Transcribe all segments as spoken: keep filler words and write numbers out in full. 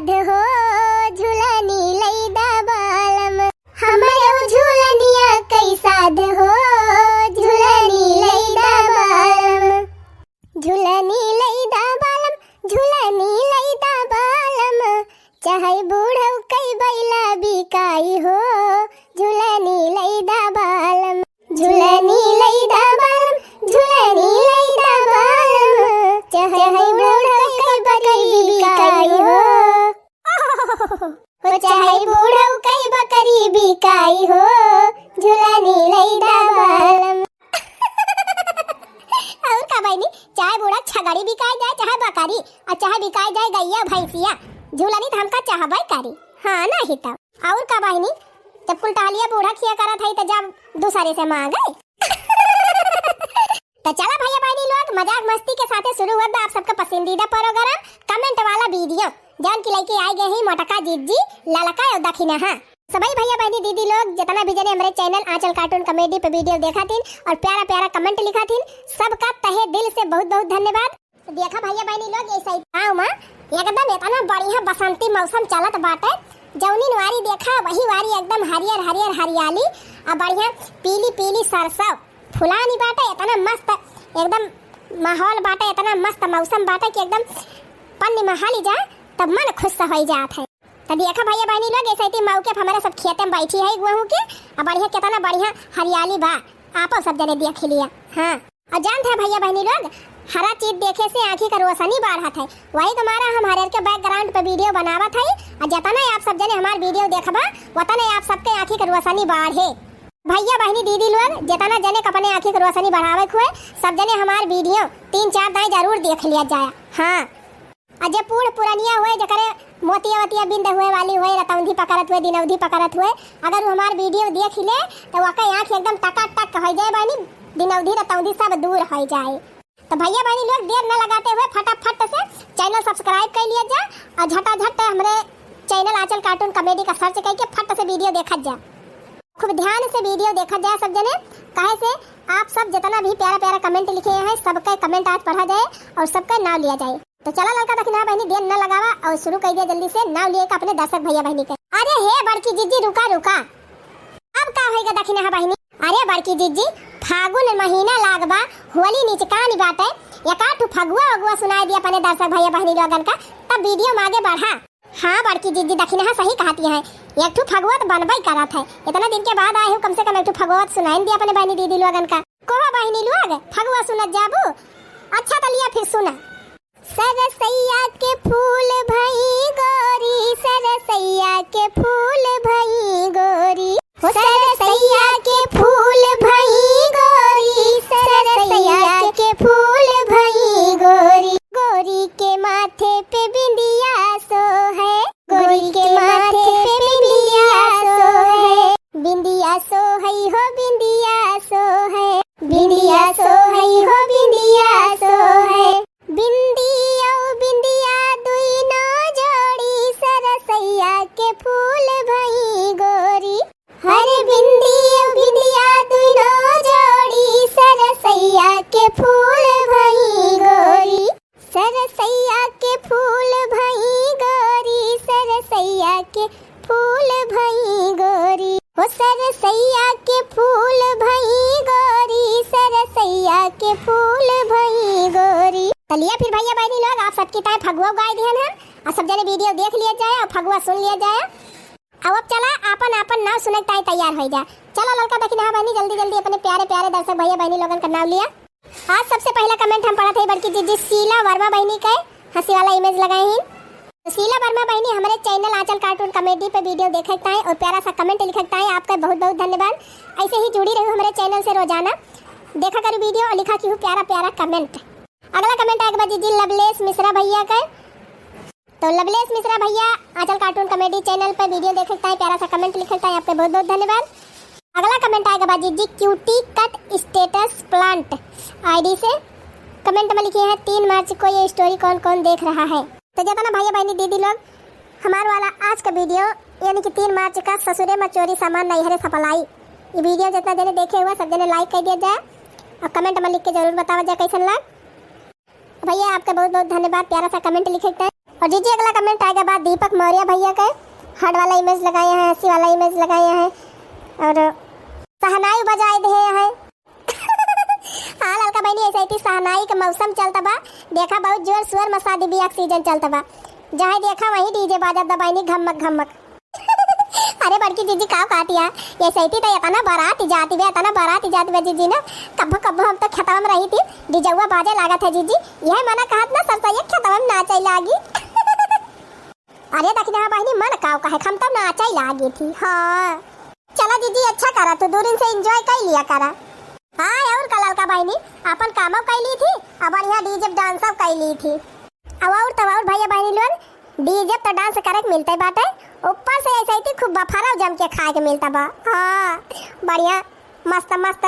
हो झुलनी लइदा बालम, हमरो झुलनिया कइसा दे हो, झुलनी लइदा बालम। झुलनी लइदा बालम, झुलनी लइदा बालम, चाहे बूढ़ऊ कई बैला बिकाई हो, झुलनी लइदा बालम। झुलनी लइदा बालम, झुलनी लइदा बालम, चाहे बूढ़ऊ कई बकरी बिकाई हो। हो चाहे बूढ़ऊ कई बकरी बिकाई हो, झुलनी लइदा बालम। और का बहिनी, चाहे बूढ़ा छगड़ी बिकाई जाए, चाहे बकरी, और चाहे बिकाई जाए गइया भैंसिया, झुलनी तो हमका चाहबे करी। हाँ, नहीं तो। और का बहिनी, जब कुल टहलिया बूढ़ा खिया करत है, तो जब दूसरे से मांगे। तो चला भैया बहिनी लोग, मजाक मस्ती के साथे शुरू होत बा आप सबका पसंदीदा प्रोग्राम, comment वाला video, जौन की लइके आइ गए हैं मोटका जिज्जी, ललका और दखिनहा। सबही भैया बहिनी दीदी लोग, जितना भी जने हमरे channel आंचल cartoon comedy पे video देखा थीन और प्यारा प्यारा comment लिखा थीन, सबका तहे दिल से बहुत बहुत धन्यवाद। तो देखा भैया बहिनी लोग, ये सही गाँव में एकदम इतना बढ़िया बसंती मौसम चलत बाटे, जौनी वारी देखा वही वारी एकदम हरियर हरियर हरियाली, आ बढ़िया पीली पीली सरसों फुलानी बाटे, इतना मस्त एकदम माहौल बाटे, इतना मस्त मौसम बाटे कि एकदम पन्नी में हाली जा तब मन खुश होई जात है। तो देखा भैया बहिनी लोग, ऐसे ही मौके पे हमारे सब खेते में बैठी है गेहूं के, आ बढ़िया, कितना बढ़िया हरियाली बा, आपो सब जने देख लिया। हाँ, और जानत है भैया बहिनी लोग, हरा चीज देखे से आँखी का रोशनी बढ़त है, वही तुम्हारा हम हरेर के background पे video बनावत है, और जितना आप सब जने हमार video देखबा, उतना आप सबके आँखी का रोशनी बढ़े। भैया बहिनी दीदी लोग, जितना जने के अपने आँखी के रोशनी बढ़ावे के हुए, सब जने हमार video तीन चार दाई जरूर देख लिया जाए। हाँ, आ जे बूढ़ पुरनिया हुए, जकरे मोतिया वतिया बिंद हुए वाली हुए, रतौंधी पकड़त हुए, दिनौधी पकड़त हुए, अगर वो हमार video देख ले, तो वका आँख एकदम टकाटक हो जाए बहिनी, दिनौधी रतौंधी सब दूर हो जाए। तो भैया बहिनी लोग, देर न लगाते हुए फटाफट से channel subscribe कर लिया जा और झटाझट हमरे channel आंचल cartoon comedy का search करके फट से video देखत जा। खूब ध्यान से video देखत जा सब जने, काहे से आप सब जितना भी प्यारा प्यारा comment लिखे हैं, सबका comment आज पढ़ा जाए और सबका नाम लिया जाए। तो चला ललका दखिनहा बहिनी, देर न लगावा और शुरू कर दिया जल्दी से नाम लिए का अपने दर्शक भैया बहिनी के। अरे हे बड़की जिज्जी, रुका रुका, अब का होइगा दखिनहा बहिनी? अरे बड़की जिज्जी, फागुन महीना लाग बा, होली निचकानी बाटे, एक आध ठो फगुआ वगुआ सुनाई दिया अपने दर्शक भैया बहिनी लोगन का, तब video में आगे बढ़ा। हाँ बड़की जिज्जी, दखिनहा सही कहती है, एक ठो फगुआ तो बनबई करत है, इतना दिन के बाद आए हो, कम से कम एक ठो फगुआ तो सुनाई दिया अपने बहिनी दीदी लोगन का। कहो बहिनी लोग, फगुआ सुनत जाबू? अच्छा तो लिया फिर सुना। सरसैया के फूल भई गोरी, सरसैया के फूल भई गोरी, हो सरसैया के फूल भई गोरी, सरसैया के फूल भई गोरी। गोरी के माथे पे बिंदिया सोहे, गोरी के माथे पे बिंदिया सोहे, बिंदिया सोहई हो बिंदिया सोहे, बिंदिया सोहई हो बिंदिया सोहे। बिंदिया बिंदिया दुइनो जोड़ी सरसैया के फूल भई गोरी। हरे बिंदिया बिंदिया दुइनो जोड़ी सरसैया के फूल भई गोरी। सरसैया के फूल भई गोरी, सरसैया के फूल भई गोरी। हो सरसैया के फूल भई गोरी, सरसैया के फूल भई गोरी। चलिए फिर भैया बहिनी लोग, आप सबकी ताईं फगुआ गाय दिहन हम, और सब जने video देख लिया जाए और फगुआ सुन लिया जाए। अब, अब चला आपन आपन नाव सुने के ताईं तैयार होइ जा। चला ललका दखिनहा बहिनी, जल्दी जल्दी अपने प्यारे प्यारे दर्शक भैया बहिनी लोगन का नाव लिया। आज सबसे पहला comment हम पढ़त हई बड़की जिज्जी शीला वर्मा बहिनी के, हंसी वाला image लगाए ही। तो शीला वर्मा बहिनी, हमरे channel आंचल cartoon comedy पे video देखे के ताईं और प्यारा सा comment लिखे के ताईं आपका बहुत बहुत धन्यवाद। ऐसे ही जुड़ी रहू हमरे channel से रोजाना, देखा करू video और लिखा किहू प्यारा प्यारा comment। अगला comment आए के बा जिज्जी लवलेश मिश्रा भैया के। तो लवलेश मिश्रा भैया, आंचल cartoon comedy channel पे video देखे के ताईं, प्यारा सा comment लिखे के ताईं, आपके बहुत बहुत धन्यवाद। अगला comment आए के बा जिज्जी Cutie Cut Status Plant ID से। Comment में लिखी है, "तीन मार्च को ये story कौन कौन देख रहा है?" तो जितना भैया बहिनी दीदी लोग हमार वाला आज का video, यानी कि तीन मार्च का ससुरे में चोरी सामान नैहरे सप्लाई, ये video जितना जने देखे हुआ सब जने like कर दिया जाए और comment में लिख के जरूर बतावा जाए कैसन लाग। भैया, आपका बहुत बहुत धन्यवाद प्यारा सा comment लिखे के ताईं। और जीजी, अगला comment आएगा बा दीपक मौर्य भैया के, heart वाला image लगाए हैं, हंसी वाला image लगाए हैं, और शहनाई बजाए दे हैं। हाँ ललका बहिनी, ऐसे ही शहनाई के मौसम चलता बा। देखा, बहुत जोर शोर में शादी बियाह के season चलता बा, जहाँ देखा वहीं DJ बाजत बा बहिनी, घमक घमक। अरे बड़की जीजी, का कहती है, ये सैती तो इतना बारात जाती बे, इतना बारात जाती बे जीजी ना। कब्बो कब्बो हम तो खेतवा में रही थी, डीजवा बाजे लागत है जीजी, यह मना कहत ना, सब सही खेतवा में नाचे लागी। अरे दखिनहा बहिनी, मन काव कहे, हम तो नाचे लागी थी। हाँ चला जीजी, अच्छा करा, तू दूरिन से enjoy कर लिया करा। हाँ और का ललका बहिनी, अपन कामो कर ली थी, अब बढ़िया DJ dance कर ली थी। अब और तब और भैया बहिनी लोग, DJ तो dance करे के मिलते बाटे, ऊपर से ऐसे ही खूब बफरा जम के खाए के मिलता बा। हाँ बढ़िया मस्त मस्त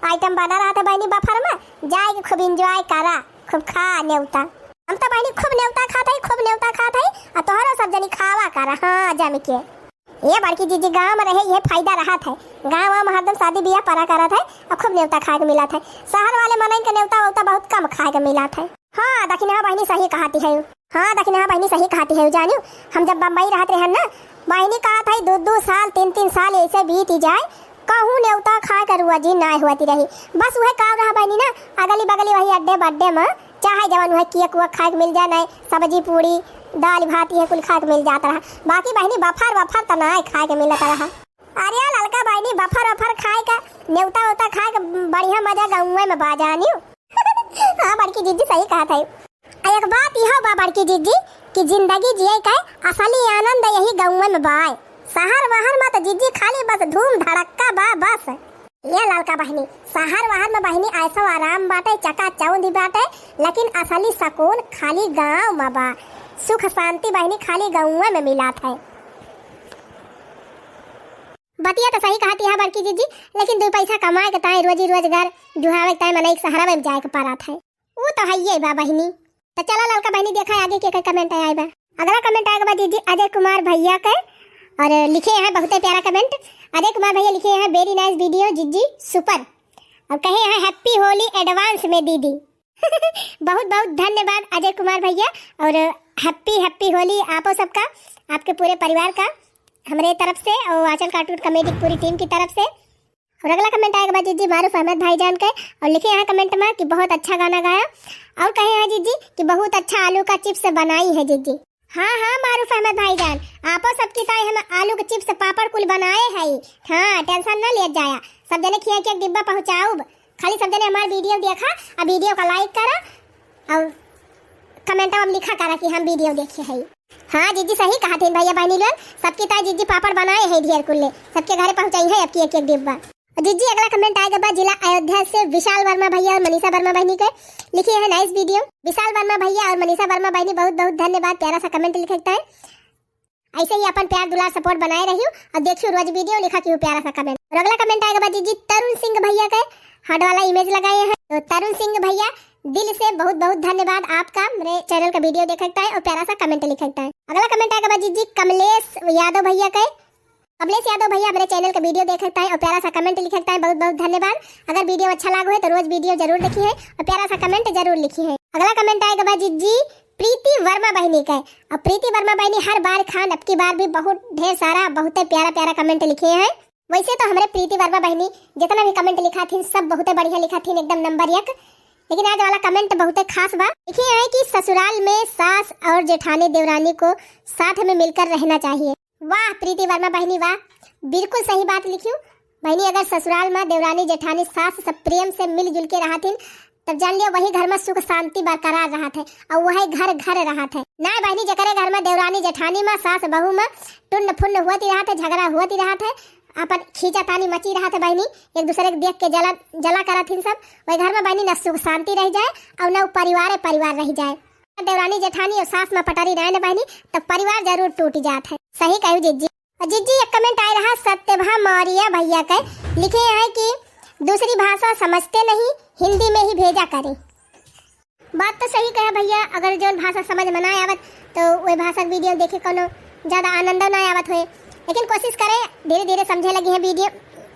item बना रहत है बहिनी बफर में, जाए के खूब enjoy करा, खूब खा नेवता। हम तो बहिनी खूब नेवता खात है, खूब नेवता खात है, आ तोहरो सब जनी खावा करा, हाँ जम के। ये बड़की जीजी, गाँव में रहे ये फायदा रहत है, गाँव में हरदम शादी बियाह परा करत है, आ खूब नेवता खाए के मिलत है। शहर वाले मनई के नेवता वेवता बहुत कम खाए के मिलत है। हाँ दखिनहा बहिनी, सही कहती है। हाँ दखिनहा बहिनी, सही कहती है। जानियो, हम जब बम्बई रहत रहन ना, बहिनी कहत है दो दो साल, तीन तीन साल ऐसे बीत जाए, कहूँ नेवता खाए के रुआ जी नाय होती रही। बस वह का रहा बहिनी ना, अगली बगली वही अड्डे बड्डे में चाहे जवन वह cake वेक खाए के मिल जाए, नाय सब्जी पूड़ी दाल भात ये कुल खाए के मिल जात रहा। बाकी बहिनी बफर वफर त नाय खाए के मिलत रहा। अरे ललका बहिनी, बफर वफर खाए का, नेवता वेवता खाए का बढ़िया मजा गाँवे में बा जानियो। हाँ बड़की जीजी, सही कहत है। आ एक बात इहो बा बड़की जीजी कि जिंदगी जिए के असली आनंद यही गाँवे में बाय। शहर वहर में तो जीजी खाली बस धूम धड़क्का बा बस। ये ललका बहिनी, शहर वहर में बहिनी ऐसो आराम बाटे, चकाचौंध बाटे, लेकिन असली सुकून खाली गाँव में बा। सुख शांति बहिनी खाली गाँवे में मिलत है। बतिया तो सही कहती है बड़की जीजी, लेकिन दो पैसा कमाए के ताई, रोजी रोजगार जुहावे के ताई मनई के शहर में जाए के पड़त है। उ तो हइये बा बहिनी। तो चला ललका बहिनी, देखा आगे के, के comment आए बा। अगला comment आए बा जीजी अजय कुमार भैया के, और लिखे हैं बहुते प्यारा comment। अजय कुमार भैया लिखे हैं, "Very nice video जीजी, super।" और कहे हैं, "Happy Holi advance में दीदी।" बहुत बहुत धन्यवाद अजय कुमार भैया, और happy happy होली आपो सबका, आपके पूरे परिवार का, हमरे तरफ से और आंचल cartoon comedy की पूरी team की तरफ से। और अगला comment आएगा बा जीजी मारूफ अहमद भाईजान के, और लिखे यहाँ comment में कि बहुत अच्छा गाना गाया, और कहे हैं जीजी कि बहुत अच्छा आलू का chips बनाई है जीजी। हाँ हाँ मारूफ अहमद भाईजान, आपो सबकी ताई हम आलू के chips पापड़ कुल बनाए है। हाँ tension न लिया जाया, सब जने खिया के एक डिब्बा पहुँचाऊब। खाली सब जने हमार video देखा, आ video का like करा, और comment में लिखा करा कि हम video देखे है। हाँ जीजी सही कहा थे भैया बहनी लोग, सबकी ताई जीजी पापड़ बनाए है ढेर कुल्ले, सबके घरे पहुँचाई है आपकी एक एक डिब्बा। और जीजी अगला comment आएगा बा जिला अयोध्या से विशाल वर्मा भैया और मनीषा वर्मा बहनी के। लिखी है nice video। विशाल वर्मा भैया और मनीषा वर्मा बहनी बहुत बहुत धन्यवाद, प्यारा सा comment लिखे है। ऐसे ही अपन प्यार दुलार support बनाए रहियो और देखियो रोज video लिखा कि प्यारा सा comment। और अगला comment आएगा बा जीजी तरुण सिंह भैया के heart वाला image लगाए हैं। तो तरुण सिंह भैया दिल से बहुत बहुत धन्यवाद आपका मेरे channel का video देखता है और प्यारा सा comment लिखता है। अगला comment आएगा बा जीजी कमलेश यादव भैया के। कमलेश यादव भैया मेरे channel का video देखता है और प्यारा सा comment लिखता है, बहुत बहुत धन्यवाद। अगर video अच्छा लागो है तो रोज video जरूर देखी है और प्यारा सा comment जरूर लिखी है। अगला comment आएगा बा जीजी प्रीति वर्मा बहनी का। और प्रीति वर्मा बहनी हर बार खान अब की बार भी बहुत ढेर सारा बहुत प्यारा प्यारा comment लिखे हैं। वैसे तो हमरे प्रीति वर्मा बहनी जितना भी comment लिखा थी सब बहुत बढ़िया लिखा थी, एकदम number एक। लेकिन आज वाला comment बहुत खास बा। लिखे हैं कि ससुराल में सास और जेठानी देवरानी को साथ में मिलकर रहना चाहिए। वाह प्रीति वर्मा बहनी वाह, बिल्कुल सही बात लिखियो। बहनी अगर ससुराल में देवरानी जेठानी सास सब प्रेम से मिलजुल के रहथिन तब जान लियो वही घर में सुख शांति बरकरार रहत है और वही घर घर रहत है। ना बहनी जेकरे घर में देवरानी जेठानी में सास बहू में टुन्न फुन्न होती रहत है, झगड़ा होती रहत है, अपन खींचा तानी मची रहत है बहनी, एक दूसरे के देख के जला जला करत हिन सब, वही घर में बहनी न सुख शांति रह जाए और न परिवार परिवार रह जाए। देवरानी जेठानी और सास में पटरी रहे न बहनी तब परिवार जरूर टूट जात है। सही कहू जीजी। और जीजी एक comment आए रहा सत्यभा मौर्य भैया के, लिखे हैं कि दूसरी भाषा समझते नहीं, हिंदी में ही भेजा करें। बात तो सही कहे भैया, अगर जौन भाषा समझ में ना आवत तो वही भाषा के video देखे कोनो ज्यादा आनंदो ना आवत होए, लेकिन कोशिश करे धीरे धीरे समझे लगी है video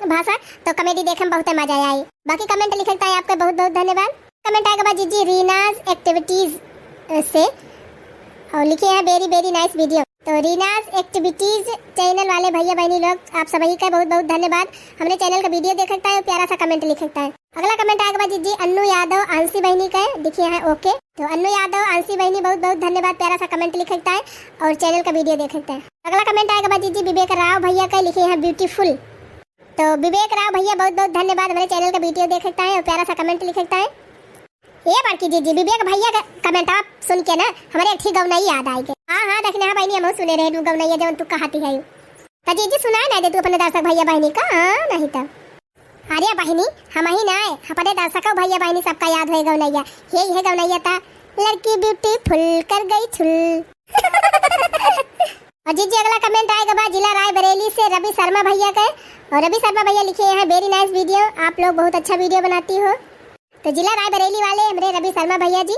भाषा तो comedy देखे में बहुत मजा आई। बाकी comment लिखे ताई आपके बहुत बहुत धन्यवाद। Comment आएगा बा जीजी रीनाज activities से, और लिखे हैं very very nice video। तो रीनाज एक्टिविटीज चैनल वाले भैया बहनी लोग, आप सबही का बहुत बहुत धन्यवाद। हमरे चैनल का वीडियो देखे के ताई और प्यारा सा कमेंट लिखे के ताई। अगला कमेंट आएगा बा जीजी अन्नू यादव आंसी बहनी का, लिखे हैं ओके। तो अन्नू यादव आंसी बहनी बहुत बहुत धन्यवाद प्यारा सा कमेंट लिखे के ताई और चैनल का वीडियो देखे के ताई। अगला कमेंट आएगा बा जीजी विवेक राव भैया का, लिखे हैं ब्यूटीफुल। तो विवेक राव भैया बहुत बहुत धन्यवाद हमरे चैनल का वीडियो देखे के ताई और प्यारा सा कमेंट लिखे के ताई। ए बड़की जीजी, विवेक भैया का कमेंट आप सुन के ना हमरे एक ठी गौनई याद आइ गए। हाँ हाँ, देखना है बहनी, हमहू सुने रहे दू गौनैया जौन तू कहती है। तो जीजी सुनाए ना दे तू अपने दर्शक भैया बहनी का, हाँ, नहीं तो। अरे बहनी, हमही ना आए, अपने दर्शकों भैया बहनी सबका याद होए गौनैया। यही है गौनैया था, लड़की ब्यूटीफुल कर गई छुल। और जीजी अगला कमेंट आएगा बा जिला रायबरेली से रवि शर्मा भैया के। और रवि शर्मा भैया लिखे हैं, very nice video, आप लोग बहुत अच्छा वीडियो बनाती हो। तो जिला रायबरेली वाले हमरे रवि शर्मा भैया जी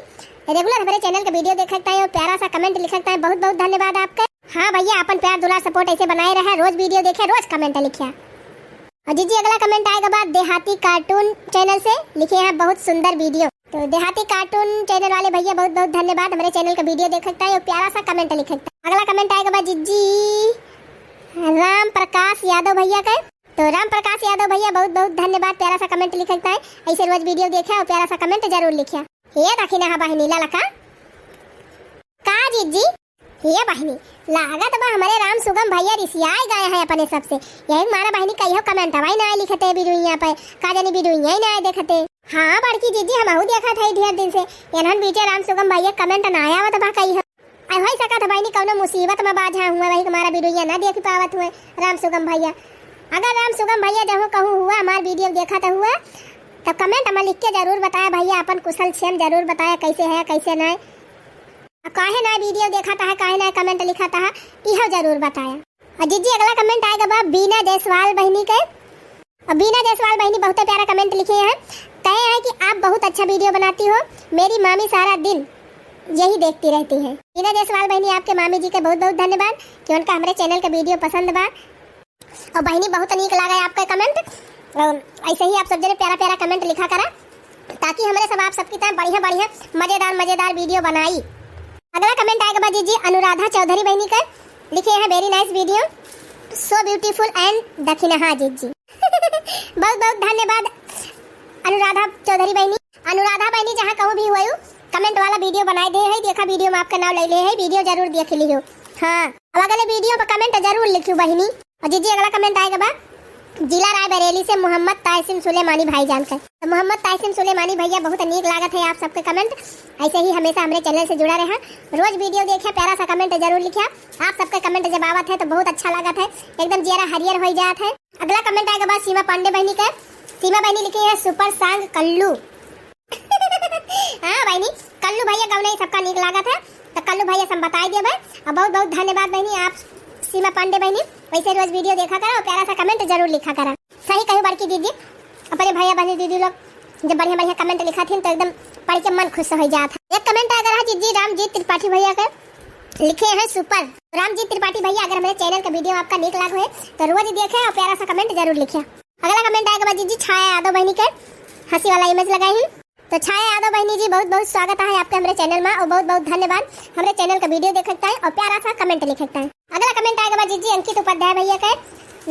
रेगुलर हमरे चैनल का वीडियो देखे के ताई और प्यारा सा कमेंट लिखे के ताई, बहुत बहुत धन्यवाद आपका। हाँ भैया, अपन प्यार दुलार सपोर्ट ऐसे बनाए रहे, रोज वीडियो देखे, रोज कमेंट लिखे। और जीजी अगला कमेंट आएगा बा देहाती कार्टून चैनल से, लिखे हैं बहुत सुंदर वीडियो। तो देहाती कार्टून चैनल वाले भैया बहुत बहुत धन्यवाद हमरे चैनल का वीडियो देखे के ताई और प्यारा सा कमेंट लिखे के ताई। अगला कमेंट आएगा बा जीजी राम प्रकाश यादव भैया के। तो राम प्रकाश यादव भैया बहुत बहुत धन्यवाद प्यारा सा कमेंट लिखे के ताई। ऐसे रोज वीडियो देखे और प्यारा सा कमेंट जरूर लिखे। ये देखी ना बहनी ललका का जीजी, ये बहनी लागत बा हमरे राम सुगम भैया रिसियाए गए हैं अपने सबसे। यही मारा बहनी कहियो कमेंटवा ही ना लिखते वीडियो पे, का जानी वीडियो ही ना देखते। हाँ बड़की जीजी, हमहू देखत है ढेर दिन से, एनहन बीचे राम सुगम भैया कमेंट ना आवत बा कहियो। आई होई सकत है बहनी कौनो मुसीबत में बाझा हुए, वही हमारा वीडियो ना देख पावत हुए राम सुगम भैया। अगर राम सुगम भैया जहूँ कहूँ हुआ हमार वीडियो देखत हुआ तो कमेंट में लिख के जरूर बताया भैया, अपन कुशल क्षेम जरूर बताया, कैसे है कैसे नहीं। आ काहे ना वीडियो देखत है, काहे ना कमेंट लिखत है, इहो जरूर बताया। और जीजी अगला कमेंट आएगा बा बीना जायसवाल बहनी के। और बीना जायसवाल बहनी बहुत प्यारा कमेंट लिखे हैं, कहे हैं कि आप बहुत अच्छा वीडियो बनाती हो, मेरी मामी सारा दिन यही देखती रहती है। बीना जायसवाल बहनी आपके मामी जी के बहुत बहुत धन्यवाद कि उनका हमरे चैनल का वीडियो पसंद बा। और बहनी बहुत नीक लागे आपका कमेंट। और ऐसे ही आप सब जने प्यारा प्यारा कमेंट लिखा करा ताकि हमरे सब आप सबकी तरह बढ़िया बढ़िया मजेदार मजेदार वीडियो बनाई। अगला कमेंट आएगा बा जीजी अनुराधा चौधरी बहनी का, लिखे हैं very nice video, so beautiful and दखिनहा जीजी। बहुत बहुत धन्यवाद अनुराधा चौधरी बहनी। अनुराधा बहनी जहाँ कहूँ भी हुई कमेंट वाला वीडियो बनाए दे है, देखा वीडियो में आपका नाम ले ले है, वीडियो जरूर देख लियो। हाँ, अब अगले वीडियो पर कमेंट जरूर लिखियो बहनी। और जीजी अगला कमेंट आएगा बा जिला रायबरेली से मोहम्मद ताहसिन सुलेमानी भाईजान का। तो मोहम्मद ताहसिन सुलेमानी भैया बहुत नीक लागत है आप सबके कमेंट, ऐसे ही हमेशा हमरे चैनल से जुड़ा रहा, रोज वीडियो देखिया, प्यारा सा कमेंट जरूर लिखिया। आप सबके कमेंट जब आवत है तो बहुत अच्छा लागत है, एकदम जियरा हरियर हो जात है। अगला कमेंट आएगा बा सीमा पांडे बहनी के। सीमा बहनी लिखे हैं सुपर सॉन्ग कल्लू। हाँ बहनी, कल्लू भैया गौनई सबका नीक लागत है, तो कल्लू भैया से हम बताई दिए भाई। अब बहुत बहुत धन्यवाद बहनी आप सीमा पांडे बहनी, वैसे रोज वीडियो देखा करा और प्यारा सा कमेंट जरूर लिखा करा। सही कही बड़की दीदी, अपने भैया बहनी दीदी लोग जब बढ़िया बढ़िया कमेंट लिखा थी तो एकदम पढ़ के मन खुश हो जात है। एक कमेंट आएगा रहा जीजी रामजीत त्रिपाठी भैया के, लिखे हैं सुपर। रामजीत त्रिपाठी भैया अगर हमारे चैनल का वीडियो आपका नीक लाग है तो रोज देखे और प्यारा सा कमेंट जरूर लिखे। अगला कमेंट आएगा बा जीजी छाया यादव बहनी के, हंसी वाला इमेज लगाई है। तो छाया यादव बहनी जी बहुत बहुत स्वागत है आपके हमारे चैनल में और बहुत बहुत धन्यवाद हमारे चैनल का वीडियो देखे के ताई और प्यारा सा कमेंट लिखे के ताई। अगला कमेंट आएगा बा जीजी अंकित उपाध्याय भैया के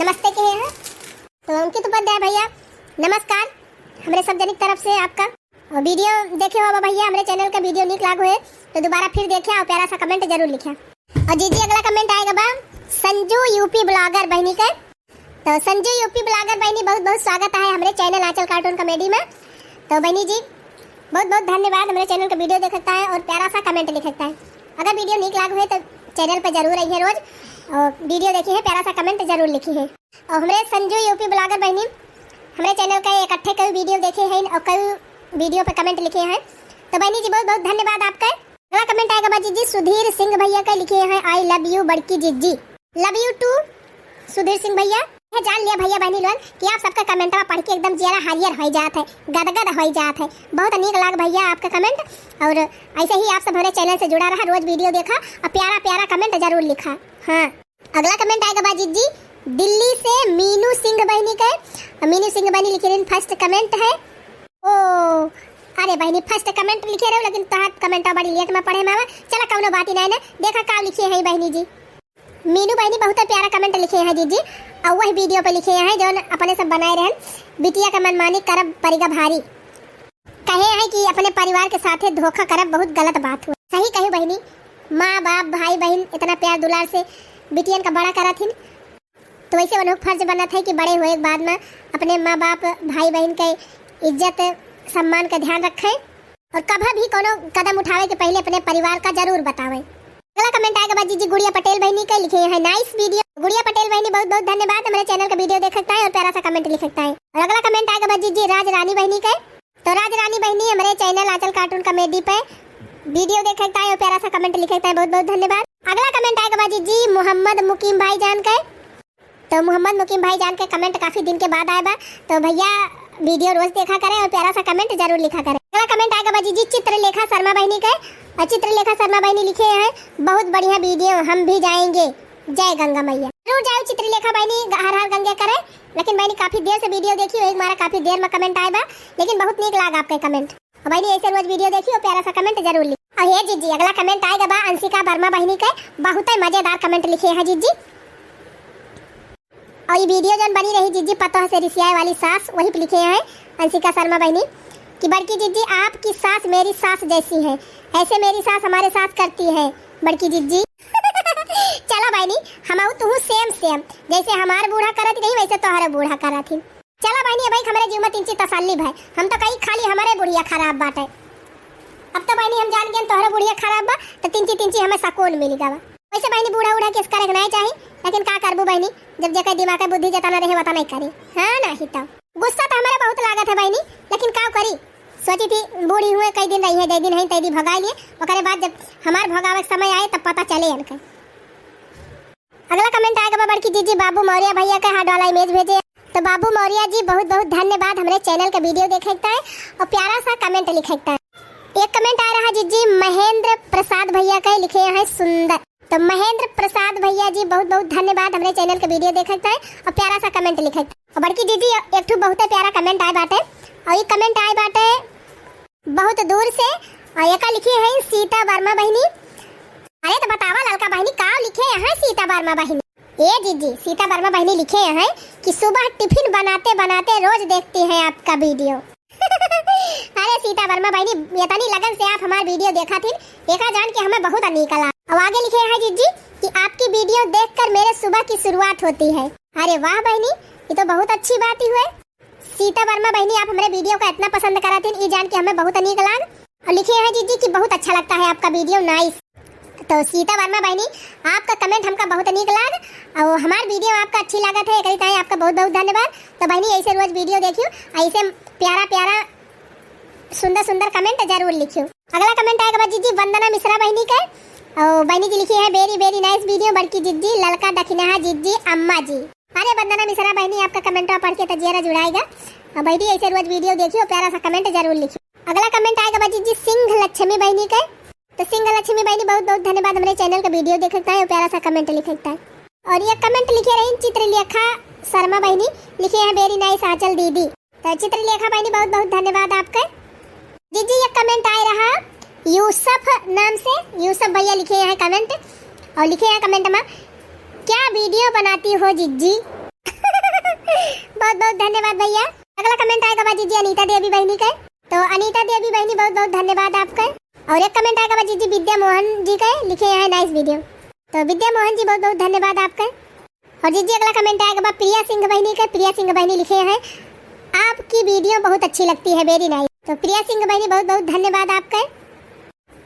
नमस्ते के हैं। तो अंकित उपाध्याय भैया नमस्कार हमारे सब जनिक तरफ से आपका। और वीडियो देखे हो भैया हमारे चैनल का वीडियो नीक लाग है तो दोबारा फिर देखे और प्यारा सा कमेंट जरूर लिखे। और जीजी अगला कमेंट आएगा बा संजू यूपी ब्लॉगर बहनी के। तो संजू यूपी ब्लॉगर बहनी बहुत बहुत स्वागत है हमारे चैनल आंचल कार्टून कॉमेडी में। तो बहनी जी बहुत बहुत धन्यवाद हमारे चैनल का वीडियो देखता है और प्यारा सा कमेंट लिखता है। अगर वीडियो नीक लाग है तो चैनल पर जरूर आई है रोज और वीडियो देखी है, प्यारा सा कमेंट जरूर लिखी है। और हमरे संजू यूपी ब्लॉगर बहनी हमरे चैनल का इकट्ठे कई वीडियो देखे हैं और कई वीडियो पे कमेंट लिखे हैं। तो बहनी जी बहुत बहुत धन्यवाद आपका। अगला कमेंट आएगा बा जीजी सुधीर सिंह भैया का, लिखे हैं I love you बड़की जीजी। Love you too सुधीर सिंह भैया। ये जान लिया भैया बहनी लोग कि आप सबका कमेंटवा पढ़ के एकदम जियरा हरियर हो जात है, गदगद हो जात है। बहुत नीक लाग भैया आपका कमेंट। और ऐसे ही आप सब हमारे चैनल से जुड़ा रहा, रोज वीडियो देखा और प्यारा प्यारा कमेंट जरूर लिखा। हाँ, अगला कमेंट आएगा बा जीजी दिल्ली से मीनू सिंह बहनी के। और मीनू सिंह बहनी लिखे रही फर्स्ट कमेंट है। ओ, अरे बहिनी, first comment लिखे रहो, लेकिन तोहार comment बड़ी late में पढ़े में आवा। चला, कौनो बात ही नहीं ना। देखा का लिखे हैं बहिनी जी। मीनू बहिनी बहुत प्यारा comment लिखे हैं जीजी, और वही video पे लिखे हैं जौन अपने सब बनाए रहन, बिटिया का मनमानी करब परिगा भारी। कहे हैं कि अपने परिवार के साथे धोखा करब बहुत गलत बात हुआ। सही कही बहिनी, माँ बाप भाई बहिन इतना प्यार दुलार से बिटियन का बड़ा करत हिन, तो वैसे उन्हों फर्ज बनत है कि बड़े हुए के बाद में अपने माँ बाप भाई बहिन के इज्जत सम्मान का ध्यान रखें और कभी भी कोनो कदम उठावे के पहले अपने परिवार का जरूर बतावें। अगला comment आएगा बा जीजी गुड़िया पटेल बहिनी के, लिखे हैं nice video। गुड़िया पटेल बहिनी बहुत बहुत धन्यवाद हमरे channel का video देखे के ताई और प्यारा सा comment लिखे के ताई। और अगला comment आएगा बा जीजी राज रानी बहिनी के। तो राज रानी बहिनी हमरे channel आंचल cartoon comedy पे video देखे के ताई और प्यारा सा comment लिखे के ताई बहुत बहुत धन्यवाद। अगला comment आएगा बा जीजी मोहम्मद मुकीम भाईजान के। तो मोहम्मद मुकीम भाईजान के comment काफी दिन के बाद आए बा। तो भैया video रोज देखा करें और प्यारा सा comment जरूर लिखा करें। अगला comment आएगा बा जीजी चित्रलेखा शर्मा बहिनी के। और चित्रलेखा शर्मा बहिनी लिखे हैं, बहुत बढ़िया video, हम भी जाएंगे। जय गंगा मैया। जरूर जाओ चित्रलेखा बहिनी, ग-, हर हर गंगे करे। लेकिन बहिनी काफी देर से video देखी हो, एक मारा काफी देर में comment आए बा, लेकिन बहुत नीक लाग आपके comment। और बहिनी ऐसे रोज video देखी हो, प्यारा सा comment जरूर लिख। और हे जीजी अगला comment आएगा बा अंशिका वर्मा बहिनी के, बहुत ही मजेदार comment लिखे हैं जीजी। और ये video जौन बनी रही जीजी पतोह से रिसियाए वाली सास, वही पे लिखे हैं अंशिका शर्मा बहिनी कि बड़की जीजी आपकी सास मेरी सास जैसी है, ऐसे मेरी सास हमारे साथ करती है बड़की जीजी। चला बहिनी, हम तू same same, जैसे हमार बूढ़ा करत रही वैसे तोहरे बूढ़ा करत ही। चला बहिनी, अब भाई हमरे जीव में तिंची तसल्ली भय, हम तो कही खाली हमरे बुढ़िया खराब बाटे। अब तो बहिनी हम जान गए तोहरे बुढ़िया खराब बा, तो तिंची तिंची हमें सकून मिल गवा। वैसे बहिनी बूढ़ा उढ़ा किस करे के नहीं चाही, लेकिन का करबू बहिनी, जब जेकर दिमाग के बुद्धि जतना रहे वतना ही करी। हाँ नहीं तो गुस्सा तो हमारे बहुत लागत है बहिनी, लेकिन का करी, सोची थी बूढ़ी हुए कई दिन रही है, जय दिन है तै दिन भगाई लिए, ओकरे बाद जब हमार भगावे के समय आए तब पता चले इनके। अगला comment आएगा बा बड़की जीजी बाबू मौर्य भैया के, heart वाला image भेजे। तो बाबू मौर्य जी बहुत बहुत धन्यवाद हमरे channel के video देखे के ताई और प्यारा सा comment लिखे के ताई। एक comment आ रहा जीजी महेंद्र प्रसाद भैया के, लिखे हैं सुंदर। तो महेंद्र प्रसाद भैया जी बहुत बहुत धन्यवाद हमरे channel के video देखे के ताई और प्यारा सा comment लिखे के ताई। और बड़की जीजी एक ठो बहुत प्यारा comment आए बाटे और ये comment आए बाटे बहुत दूर से। और एका लिखे हैं सीता वर्मा बहिनी। अरे तो बतावा ललका बहिनी, का लिखे हैं सीता वर्मा बहिनी? ए जीजी, सीता वर्मा बहिनी लिखे हैं कि सुबह टिफिन बनाते बनाते रोज देखती हैं आपका video। अरे सीता वर्मा बहिनी, इतनी लगन से आप हमार video देखा थी, एका जान के हमें बहुत नीक लाग। अब आगे लिखे हैं जीजी कि आपकी video देखकर मेरे सुबह की शुरुआत होती है। अरे वाह बहिनी, ये तो बहुत अच्छी बात ही हुए। सीता वर्मा बहिनी, आप हमरे video का इतना पसंद करातीन, ई जान के हमें बहुत नीक लाग। और लिखे हैं जीजी कि बहुत अच्छा लगता है आपका video, nice। तो सीता वर्मा बहिनी, आपका comment हमका बहुत नीक लाग और हमार video आपका अच्छी लागत है, एकरी ताई आपका बहुत बहुत धन्यवाद। तो बहिनी ऐसे रोज video देखियो, ऐसे प्यारा प्यारा सुंदर सुंदर comment जरूर लिखियो। अगला comment आएगा बा जीजी वंदना मिश्रा बहिनी के। और बहिनी जी लिखी है very very nice video बड़की जीजी, ललका दखिनहा जीजी अम्मा जी। अरे वंदना मिश्रा बहिनी, आपका comment पढ़ के तो जियरा जुड़ाएगा। और बहिनी ऐसे रोज video देखियो, प्यारा सा comment जरूर लिखियो। अगला comment आएगा बा जीजी सिंह लक्ष्मी बहिनी के। तो सिंह लक्ष्मी बहिनी बहुत बहुत धन्यवाद हमरे channel का video देखे के ताई और प्यारा सा comment लिखे के ताई। और ये comment लिखे रही चित्रलेखा शर्मा बहिनी, लिखे हैं very nice आंचल दीदी। तो चित्रलेखा बहिनी बहुत बहुत धन्यवाद आपका। जीजी ये comment आए रहा यूसुफ नाम से, यूसुफ भैया लिखे हैं comment और लिखे हैं comment में, क्या video बनाती हो जीजी? बहुत बहुत धन्यवाद भैया। अगला comment आएगा बा जीजी अनीता देवी बहिनी के। तो अनीता देवी बहिनी बहुत बहुत धन्यवाद आपका। और एक comment आएगा बा जीजी विद्या मोहन जी के, लिखे हैं nice video। तो विद्या मोहन जी बहुत बहुत धन्यवाद आपका। और जीजी अगला comment आएगा बा प्रिया सिंह बहिनी के। प्रिया सिंह बहिनी लिखे हैं आपकी video बहुत अच्छी लगती है, very nice। तो प्रिया सिंह बहिनी बहुत बहुत धन्यवाद आपका।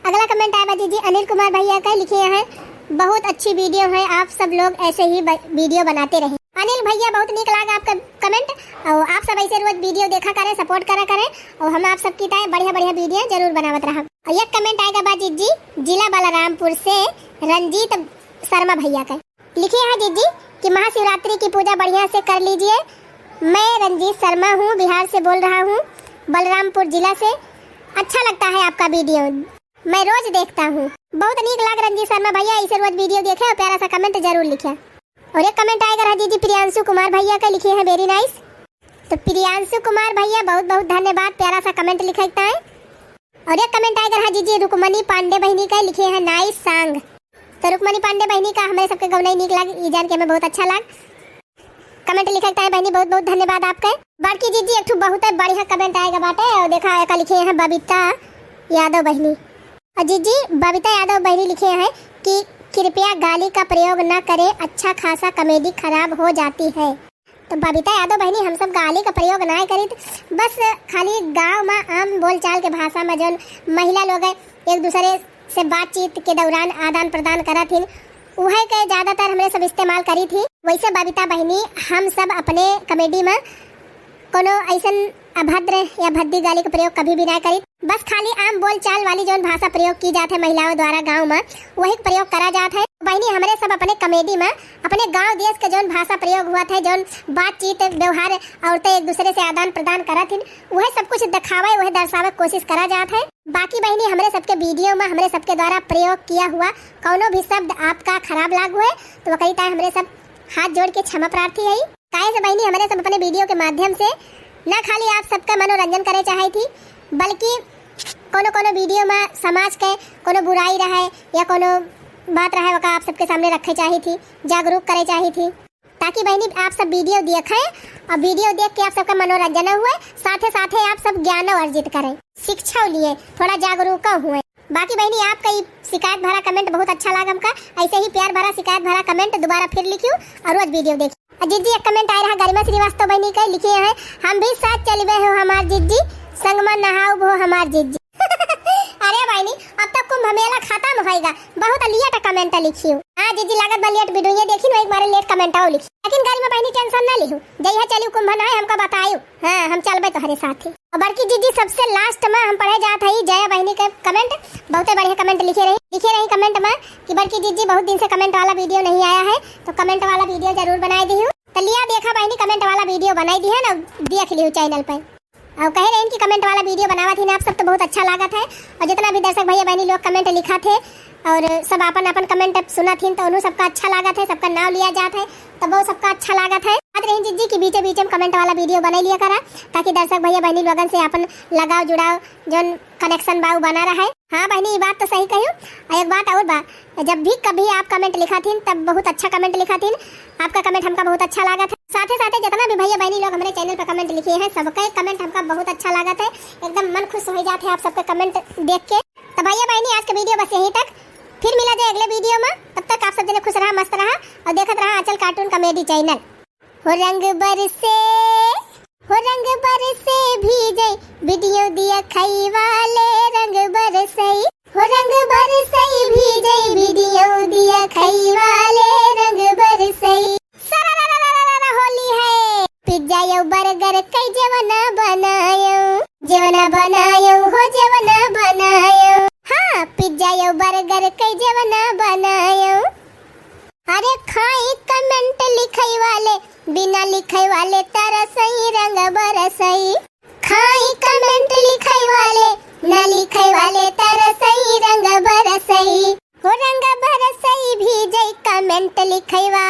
अगला comment आया बा जीजी अनिल कुमार भैया का, लिखे हैं बहुत अच्छी video है, आप सब लोग ऐसे ही ब-, video बनाते रहें। अनिल भैया बहुत नीक लाग आपका comment और आप सब ऐसे रोज video देखा करें, support करा करें और हम आप सबकी ताई बढ़िया बढ़िया video जरूर बनावत रहा। और एक comment आएगा बा जीजी जिला बलरामपुर से रंजीत शर्मा भैया का। लिखे हैं जीजी कि महाशिवरात्रि की पूजा बढ़िया से कर लीजिए। मैं रंजीत शर्मा हूँ, बिहार से बोल रहा हूँ, बलरामपुर जिला से। अच्छा लगता है आपका video, मैं रोज देखता हूँ। बहुत नीक लाग रंजीत शर्मा भैया, ऐसे रोज video देखे और प्यारा सा comment जरूर लिखे। और एक comment आएगा रहा जीजी प्रियांशु कुमार भैया का, लिखे हैं very nice। तो प्रियांशु कुमार भैया बहुत बहुत धन्यवाद प्यारा सा comment लिखे के ताई। और एक comment आए रहा जीजी रुक्मणी पांडे बहिनी का, लिखे हैं nice song। तो रुक्मणी पांडे बहिनी का हमरे सबके गवनई नीक लाग, ई जान के हमें बहुत अच्छा लाग। Comment लिखे के ताई बहिनी बहुत बहुत धन्यवाद आपके। बड़की जीजी एक ठो बहुत बढ़िया comment आएगा बाटे, और देखा एका लिखे हैं बबीता यादव बहिनी। और जीजी बबीता यादव बहिनी लिखे हैं कि कृपया गाली का प्रयोग न करें, अच्छा खासा comedy खराब हो जाती है। तो बबीता यादव बहिनी हम सब गाली का प्रयोग ना करित, बस खाली गाँव में आम बोलचाल के भाषा में जौन महिला लोग एक दूसरे से बातचीत के दौरान आदान प्रदान करत हिन, उहे के ज्यादातर हमरे सब इस्तेमाल करी थी। वैसे बबीता बहिनी हम सब अपने comedy में कोनो ऐसन अभद्र या भद्दी गाली के प्रयोग कभी भी ना करी। बस खाली आम बोलचाल वाली जौन भाषा प्रयोग की जात है महिलाओं द्वारा गाँव में, वही के प्रयोग करा जात है। बहिनी हमरे सब अपने comedy में अपने गाँव देश के जौन भाषा प्रयोग हुआ है, जौन बातचीत व्यवहार औरतें एक दूसरे से आदान प्रदान करत हिन, वह सब कुछ दिखावे, वह दर्शावे के कोशिश करा जात है। बाकी बहिनी हमरे सबके video में हमरे सबके द्वारा प्रयोग किया हुआ कौनो भी शब्द आपका खराब लाग हुए तो वकरी ताई हमरे सब हाथ जोड़ के क्षमा प्रार्थी है। काहे से बहिनी हमरे सब अपने video के माध्यम से ना खाली आप सबका मनोरंजन करे चाहे थी, बल्कि कोनो कोनो video में समाज के कोनो बुराई रहे या कोनो बात रहे वका आप सबके सामने रखे चाहे थी, जागरूक करे चाहे थी, ताकि बहिनी आप सब video देखें और video देख के आप सबका मनोरंजन हुए, साथे साथे आप सब ज्ञान अर्जित करें, शिक्षा लिए, थोड़ा जागरूक हुए। बाकी बहिनी आपका ई शिकायत भरा comment बहुत अच्छा लाग हमका, ऐसे ही प्यार भरा शिकायत भरा comment दोबारा फिर लिखियो और रोज video देखियो। और जीजी एक comment आए रहा गरिमा श्रीवास्तव बहिनी के, लिखे हैं हम भी साथ चलबे हो हमार जीजी, संग में नहाउब हो हमार जीजी। अरे बहिनी अब तो कुंभ मेला खत्म होएगा, बहुत late comment लिखियो। हाँ जीजी लागत बा late video देखी ना, एक बार late comment आओ लिखी, लेकिन गरिमा बहिनी tension ना लिहू, जइहा चलियो कुंभ नहाए हमका बतायो। हाँ, हम चलबे तोहरे साथे। और बड़की जीजी सबसे last में हम पढ़े जात हई जया बहिनी के comment। बहुते बढ़िया comment लिखे रही, लिखे रही comment में कि बड़की जीजी बहुत दिन से comment वाला video नहीं आया है, तो comment वाला video जरूर बनाए दिहू। तो लिया देखा बहिनी comment वाला video बनाई दी है ना, देख लिहू channel पे। और कहे रही कि comment वाला video बनावत ही ना आप सब तो बहुत अच्छा लागत है। और जितना भी दर्शक भैया बहिनी लोग comment लिखा थे और सब अपन अपन comment सुनत हिन तो उन्हों सबका अच्छा लागत है, सबका नाम लिया जात है। तब वो सबका अच्छा लागत है। बात रही जीजी कि बीचे बीचे में comment वाला video बना लिया करा, ताकि दर्शक भैया बहनी लोगन से अपन लगाव जुड़ाव जौन connection बा उ बना रहे। हाँ बहनी, ये बात तो सही कही। और एक बात और बा, जब भी कभी आप comment लिखा थीन तब बहुत अच्छा comment लिखा थीन, आपका comment हमका बहुत अच्छा लागत है। साथे साथे जितना भी भैया बहनी लोग हमारे channel पर comment लिखे हैं, सबका comment हमका बहुत अच्छा लागत है, एकदम मन खुश हो जात है आप सबके comment देख के। तो भैया बहनी, आज के video बस यहीं तक, फिर मिला जाए अगले video में। तब तक आप सब जने खुश रहा, मस्त रहा और देखत रहा आंचल cartoon comedy channel। हो रंग बरसे, हो रंग बरसे भीजे, video दिया खई वाले रंग बरसई। हो रंग बरसई भीजे, video दिया खई वाले रंग बरसई। सरा रा रा रा रा रा होली है। Pizza यौ burger कई जेवना बनायो, जेवना बनायो हो जेवना बनायो। हाँ, pizza यौ burger कई जेवना बनायो। अरे खाई comment लिखई वाले, बिना लिखई वाले तरसई रंग बरसई। खाई comment लिखई वाले, ना लिखई वाले तरसई रंग बरसई। हो रंग बरसई भीजई comment लिखई वा-,